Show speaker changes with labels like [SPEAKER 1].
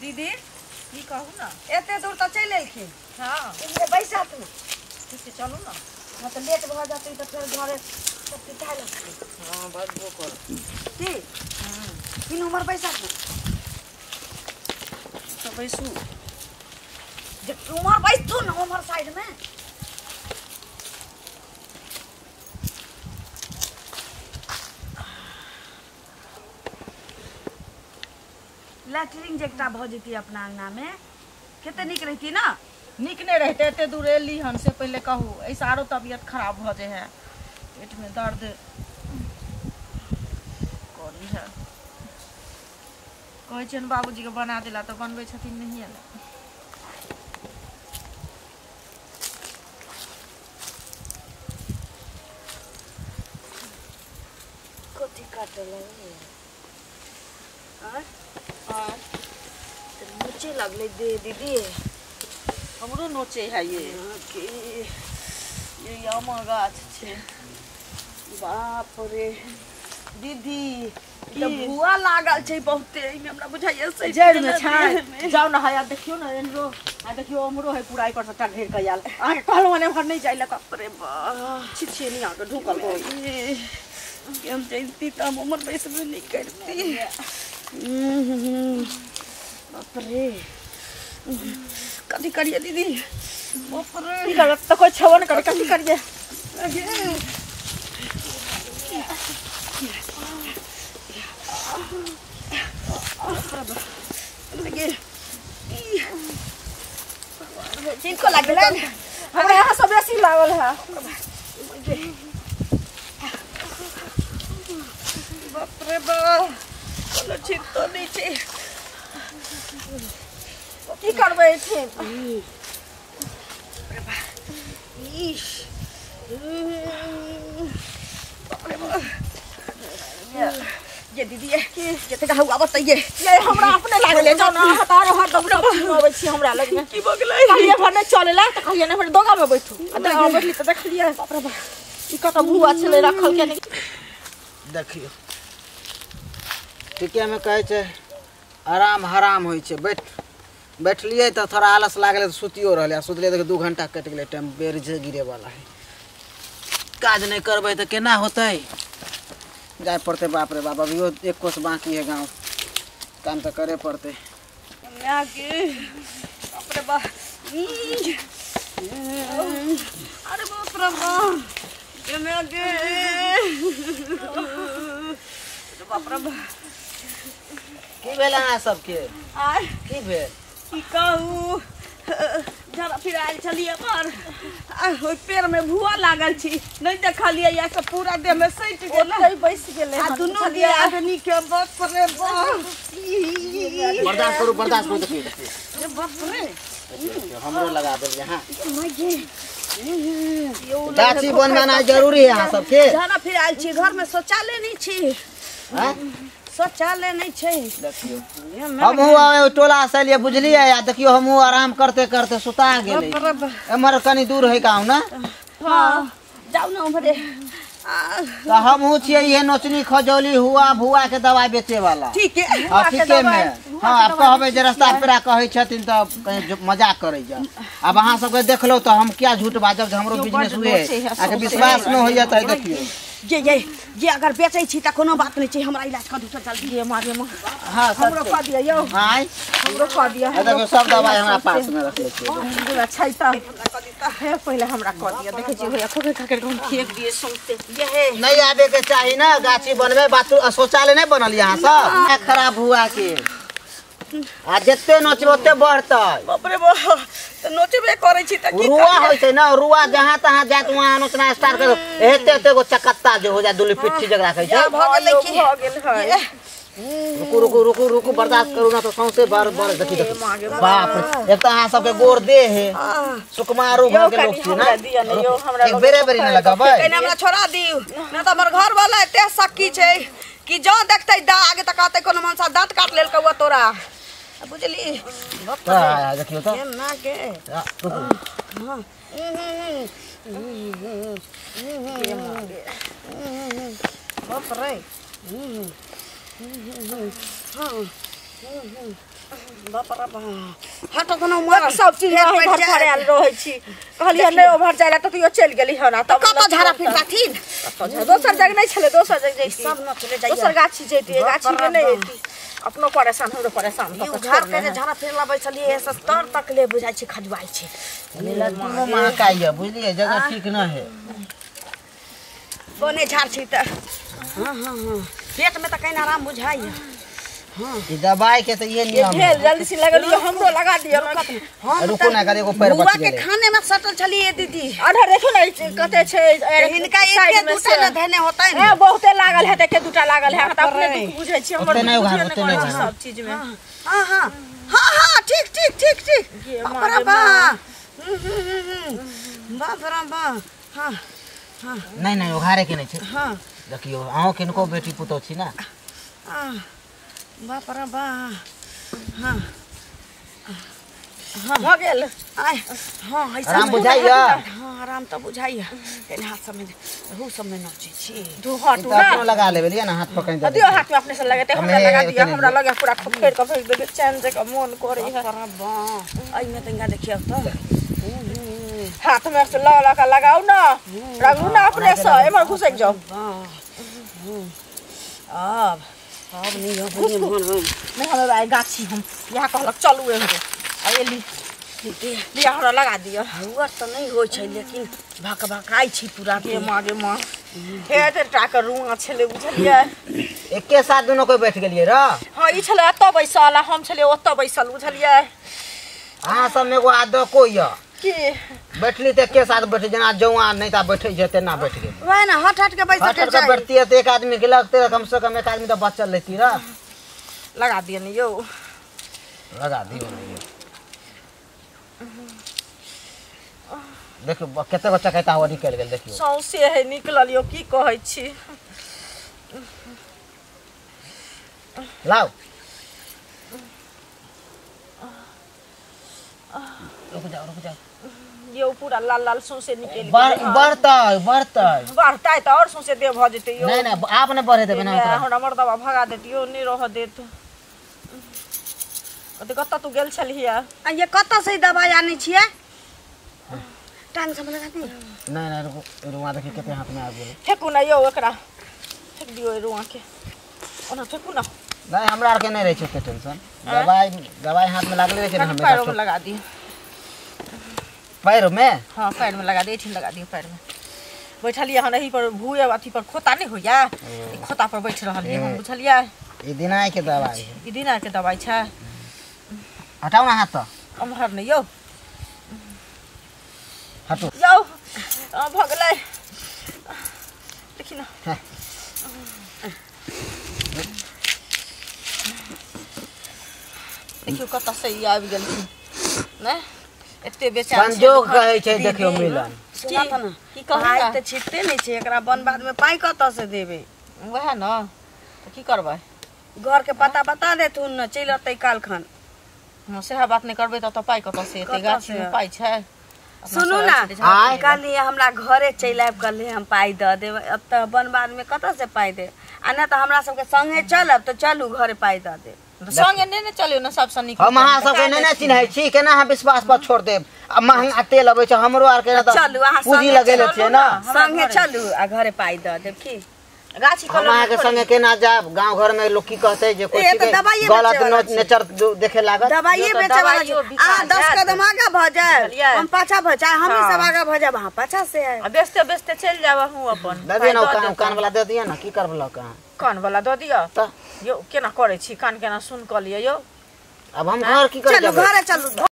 [SPEAKER 1] दीदी की कहू ना,
[SPEAKER 2] एते दूर तऽ चलि एलखिन।
[SPEAKER 1] हाँ
[SPEAKER 2] इम्हरे बैसत ने।
[SPEAKER 1] ठीक छै, चलू ना।
[SPEAKER 2] हाँ तऽ लेट भऽ जेतै तऽ फेर घरे सब पिटाय लगतै।
[SPEAKER 1] हाँ बजबो कर
[SPEAKER 2] की तीन उमर बैसत ने
[SPEAKER 1] तऽ बैसू।
[SPEAKER 2] जे उमर बैसतू ने उमर साइड में। लैटरिन जे एकटा भऽ जेती अपना अंगना में कते नीक रहती ना।
[SPEAKER 1] नीक नहीं रहते, एते दूर एली हन से पहले कहू, ऐसे आरो तबियत खराब भऽ जाइ है, पेट में दर्द करी है। कहै छियनि बाबूजी के बना देला तऽ बनबै छथिन नहिये ने।
[SPEAKER 2] कथी काटऽ लगलै? आँय नोचे लगलै दे दीदी।
[SPEAKER 1] हमरो नोचे है ये। ये आमा गाछ छै।
[SPEAKER 2] बाप रे दीदी, तऽ भुआ लागल छै बहुते, एहिमे हमरा बुझाइए से
[SPEAKER 1] जड़ि में छै। जाउ ने हया देखियौ ने एनरो, आ देखियौ उम्हरो है पूरा एकर सबटा घेर के आयल। अहाँके कहलहुँ हन एम्हर नहि जाइ लए।
[SPEAKER 2] बाप रे बाप,
[SPEAKER 1] छी छी नहीं अहाँके ढुकल हो।
[SPEAKER 2] हम जैती तऽ हम उम्हर बैसबे नहि करती। बाप रे कथी करिए दीदी? बाप रे
[SPEAKER 1] की करबै तऽ कोइ छेबो नहि करै, कथी करिए?
[SPEAKER 2] किनको लागल?
[SPEAKER 1] हमरा यहाँ सब बेसी लागल है।
[SPEAKER 2] बाप रे बाप, कोनो ठीक तो नहि छै।
[SPEAKER 1] की करबै एठिन?
[SPEAKER 2] ये दीदी जतेक हवा बताइए।
[SPEAKER 1] ये हमरा अपने लागल। जाउ ने अहाँ तऽ आरो हरदम सब चीज अबै छी हमरा लगमे।
[SPEAKER 2] की भऽ गेलै?
[SPEAKER 1] कहिए भर नहि चलेला तऽ कहिए नहि भर दोगा में बैठू। आ दोगा में बैठली तऽ देखलियै बाप रे बाप, ई कतऽ भुआ छलै रखल के।
[SPEAKER 3] देखियौ ठीके में कहै छै आराम हराम होइ छै। बैठलियै तऽ थोड़ा आलस लागलै तऽ सुतियो रहलै, आ सुतलियै तऽ 2 घंटा कटि गेलै, टाइम बेर जे गिरेवला है। काज नहि करबै तऽ केना होतै? जाय पड़तै। बाप रे बाप, अभियो एक कोस बाकी है गाँव, काम तऽ करे पड़तै।
[SPEAKER 2] बाप रे बाप, अरे बाप रे बाप, बाप रे बाप।
[SPEAKER 3] की भेल अहाँ सबके?
[SPEAKER 2] आय
[SPEAKER 3] की भेल?
[SPEAKER 2] की कहू, जरा फिर आयल छलियै पर ओहि पेड़ में भुआ लागल छी, नहीं देखलियै, या सब पूरा देह में सटि गेल,
[SPEAKER 1] बैस गेलै
[SPEAKER 2] आ दुनू आदमी के। बाप रे बाप,
[SPEAKER 3] बर्दाश्त करू, बर्दाश्त करू। देखियौ
[SPEAKER 2] रे बाप रे,
[SPEAKER 3] हमरो लगा देलियै। हाँ गाछी बनबेनाइ जरूरी है अहाँ सबके।
[SPEAKER 2] जरा फिर आयल छी, घर में शौचालय नहीं छी, शौचालय नहीं छै।
[SPEAKER 3] देखियौ हमहूँ टोला से एलियै बुझलियै, आ देखियौ हमहूँ आराम करते करते सुता गेलै। एम्हर कनी दूर है गाँव ना।
[SPEAKER 2] हाँ जाउ ना उम्हरे।
[SPEAKER 3] तऽ हमहूँ छियै इहे नोचनी खजौली हुआ भुआ के दवाई बेचे वाला।
[SPEAKER 2] ठीक है,
[SPEAKER 3] हाँ ठीके में। हाँ आब कहबै जे रास्ता पेरा कहै छथिन तऽ कहीं मजाक करै जा। आब अहाँ सबके देखलहुँ तऽ हम क्या झूठ बाजब जे हमरो बिजनेस हुए, अहाँके विश्वास नहि होइए तऽ देखियौ।
[SPEAKER 2] जे जे जे अगर बेचै छी तऽ कोनो बात नहि छै, हमरा इलाज कऽ दू जल्दी।
[SPEAKER 1] ये मारे माँ,
[SPEAKER 3] हाँ
[SPEAKER 1] हमरो कऽ दिअ यौ।
[SPEAKER 3] आँय
[SPEAKER 1] हमरो कऽ दिअ।
[SPEAKER 3] देखियौ सब दवाई हमरा पास में रखले छियै।
[SPEAKER 1] अच्छा तऽ हे पहिले हमरा कऽ दिअ। देखै छियै भैया खोखर खाकर हम फेंक दिए सौंसे।
[SPEAKER 3] नहीं आबे के चाही ना गाछी बनबै, बाथरूम शौचालय नहीं बनल यहाँ सब खराब हुआ के। आ जते नोचबै ओते बढ़तै।
[SPEAKER 2] बाप रे बाप, तऽ नोचबे करै छी तऽ की
[SPEAKER 3] रुआ होइ छै ना, रुआ जहाँ तहाँ जात वहाँ नोचना स्टार्ट कर। एते एते गो चकत्ता जे हो जाय दुली पिट्ठी जकरा कहै छै।
[SPEAKER 2] भऽ गेलै की
[SPEAKER 1] भऽ गेल है।
[SPEAKER 3] रुकू रुकू रुकू रुकू, बर्दाश्त करू ना तऽ सौंसे बार बार। देखी देखी बाप रे, एक तऽ अहाँ सबके गोर देह है, सुकुमारू घर के लोक छी ना। एक बेरे बेरी ना लगबै।
[SPEAKER 2] कने हमरा छोड़ा दियौ ना तऽ हमर घर वाला एते सक्की छै कि जँ देखतै दाग तऽ कहतै कोनो मनसा दाँत काट लेलकौ तोरा, बुझली?
[SPEAKER 3] देखियौ तऽ
[SPEAKER 2] केना के।
[SPEAKER 3] रुकू।
[SPEAKER 2] बाप रे, बाप रे बाप हटो त न मर
[SPEAKER 1] सब चीज में घर पर आयल रहै छी कहलियै नै ओभर जाइला त तैयो चलि गेली हन आ
[SPEAKER 2] तब कत झाड़ा फिरताथिन
[SPEAKER 1] दोसर जगह नै छलै दोसर जगह जैती
[SPEAKER 2] सब न चले जाइए
[SPEAKER 1] दोसर गाछी जैती गाछी में नै एती अपनो परेशान हमरो परेशान
[SPEAKER 2] त घर के जे झाड़ा फिरला बैसलियै से तर तक ले बुझाइ छै खजुआइ छै
[SPEAKER 3] लत्तीमो महकाइया बुझलियै जगह ठीक न है
[SPEAKER 2] बने झाड़ छी त हां हां हां पेट में त कहीं आराम बुझाइया हां
[SPEAKER 3] ई दवाई के त ये नियम
[SPEAKER 1] भेल जल्दी से लगलियो हमरो लगा दियो
[SPEAKER 2] हम
[SPEAKER 3] रुको ना कर एगो पैर बच गेलै
[SPEAKER 2] के खाने में सटल छलिए दीदी
[SPEAKER 1] अधर देखो न कते छै
[SPEAKER 2] हिनका एक दूटा न धने होतै
[SPEAKER 1] ए बहुते लागल है के दूटा लागल है त अपने दुख बुझै छी हमर
[SPEAKER 3] ओते नै उघार
[SPEAKER 1] सब चीज में
[SPEAKER 2] हां हां हां हां ठीक ठीक ठीक ठीक बाप रे बाप बाप रे बाप हां हां
[SPEAKER 3] नहीं नहीं उघारे के नहीं छै
[SPEAKER 2] हां
[SPEAKER 3] देखियो अहो किनको बेटी पुतौ छी ना
[SPEAKER 2] बाप रे बाप हां हां
[SPEAKER 1] भ गेल
[SPEAKER 2] आय हां ऐसा
[SPEAKER 3] आराम बुझाइया
[SPEAKER 2] हां आराम त बुझाइया कनि हाथ सब में हु सब में नचै छी
[SPEAKER 1] दू हटू ना
[SPEAKER 3] अपनो लगा लेबे लिया ना हाथ पकड़
[SPEAKER 1] दियो हाथ में अपने से लगेते हमरा लगा दियो हमरा लगे पूरा खोखेर के फेंक देबे चैन जका मन करे है
[SPEAKER 2] बाप रे बाप एइ में तंगा देखियो त
[SPEAKER 1] हाथ में से लगा लगा लगाओ ना रंगू ना अपने से एमर घुसक जाओ
[SPEAKER 2] अब अब नहीं हो मन
[SPEAKER 1] नहीं हमरा आई गाछी हम यहाँ कहलक चलू एहो आ एली लिया हमरा लगा दियो
[SPEAKER 2] हुआ त नहीं होय छै लेकिन भक भकाइ छी पूरा
[SPEAKER 1] गे माँ गे माँ हे ते टाकर रुआ छले बुझलियै
[SPEAKER 3] एके साथ दुनो कोई बैठ गेलियै र
[SPEAKER 1] हां ई छले एत बैसल आ हम छले ओत बैसल बुझलियै
[SPEAKER 3] अहाँ सब में एगो आदत कोई य
[SPEAKER 1] की
[SPEAKER 3] बैठली त एके साथ बैठे जेना जौआ नहीं ता बैठे छै तेना बैठ गेल
[SPEAKER 2] वह ना हट हट के बैठ
[SPEAKER 3] हट के बैठती है त एक आदमी के लगते कम से कम एक आदमी त बचल लेती र
[SPEAKER 1] लगा दियो ने यो
[SPEAKER 3] लगा दियो ने यो देखियो कते बच्चा कहता हुआ निकल गेल देखियो
[SPEAKER 1] सौंसे है निकलल यो की कहै छी
[SPEAKER 3] लाओ रुक जाओ रुक जाओ
[SPEAKER 1] यो पूरा लाल लाल सौंसे निकल
[SPEAKER 3] बढ़तै बढ़तै
[SPEAKER 1] बढ़तै त और सौंसे देह भ जेतै यो
[SPEAKER 3] नहीं नहीं आप ने बढ़े देबे ना
[SPEAKER 1] हमरा मर्दबा भगा देतियो नहीं रह देत ओते कत तू गेल छलिया
[SPEAKER 2] आ ये कत से दवाई आनै छियै टांग सब लगा दी
[SPEAKER 3] नहीं नहीं रुको रुआ देखि कते हाथ में आबि गेलै
[SPEAKER 1] फेकू ना यो एकरा फेक दियो रुआ के ओना फेकू ना
[SPEAKER 3] नहीं हमरा आर के नहीं रहै छै ओते टेंशन दवाई दवाई हाथ में लागले रहै छै ना हमेशा
[SPEAKER 1] पैर में लगा दियो
[SPEAKER 3] पैर में
[SPEAKER 1] हां पैर में लगा दे एठिन लगा दियो पैर में बैठलियै हन एही पर भूए अथी पर खोता नहीं होइया ई खोता पर बैठ रहलियै हम बुझलियै
[SPEAKER 3] ई दिनाय के दवाई है
[SPEAKER 1] ई दिनाय के दवाई छै
[SPEAKER 3] हटाओ ना हाथ त
[SPEAKER 1] अमहर नहीं यो
[SPEAKER 3] हटो
[SPEAKER 1] यो भ गेलै देखि ना देखियो कत से ई आबि गेलखिन नै एते बेचारा
[SPEAKER 3] संजोग कहै छै देखियो मिलन
[SPEAKER 2] सुना त ना
[SPEAKER 1] की कहू
[SPEAKER 2] पाइ त छिटते नै छै एकरा बन बाद में पाइ कत से देबे
[SPEAKER 1] वएह न त की करबै
[SPEAKER 2] घर के पता बता देथुन न चलि अतै कालखन
[SPEAKER 1] हां सेहा बात नै करबै त पाइ कत से एते गाछी में पाइ छै
[SPEAKER 2] सुनू ना कहलियै हमरा घरे चलि आबि कहलियै हम पाइ दऽ देब एतऽ बन बाद में कतऽ से पाइ देब आ नहि तऽ हमरा सबके संगे चलब तऽ चलू घरे पाइ दऽ देब
[SPEAKER 1] संगे नहि ने चलियौ ने सबसँ नीक
[SPEAKER 3] हम अहाँ सबके नहि ने चिन्है छी केना अहाँ विश्वास पर छोड़ देब आ महंगा तेल अबै छै हमरो आर के
[SPEAKER 2] चलू अहाँ
[SPEAKER 3] पूंजी लगेले छियै ना
[SPEAKER 2] संगे चलू आ घरे पाइ दऽ देब की
[SPEAKER 1] गाछी
[SPEAKER 3] हम अहाँ के संगे केना जायब गांव घर में लोग की कहते जे कोई गलत नेचर देखे लागत
[SPEAKER 2] दवाइये बेचे वाला अहाँ 10 कदम आगा भऽ जायब हम पाछा भऽ जायब हमही सब आगा भऽ जायब अहाँ पाछा से आयब
[SPEAKER 1] आ बेचते बेचते चलि जायब अहूँ अपन
[SPEAKER 3] दऽ दिअ ने कान वाला दऽ दिअ ने की करब लऽ कऽ
[SPEAKER 1] कान वाला दऽ दिअ यौ केना करै छी कान केना सुन कऽ लिअ यौ
[SPEAKER 3] अब हम घर की करै
[SPEAKER 2] चलू घरे चलू।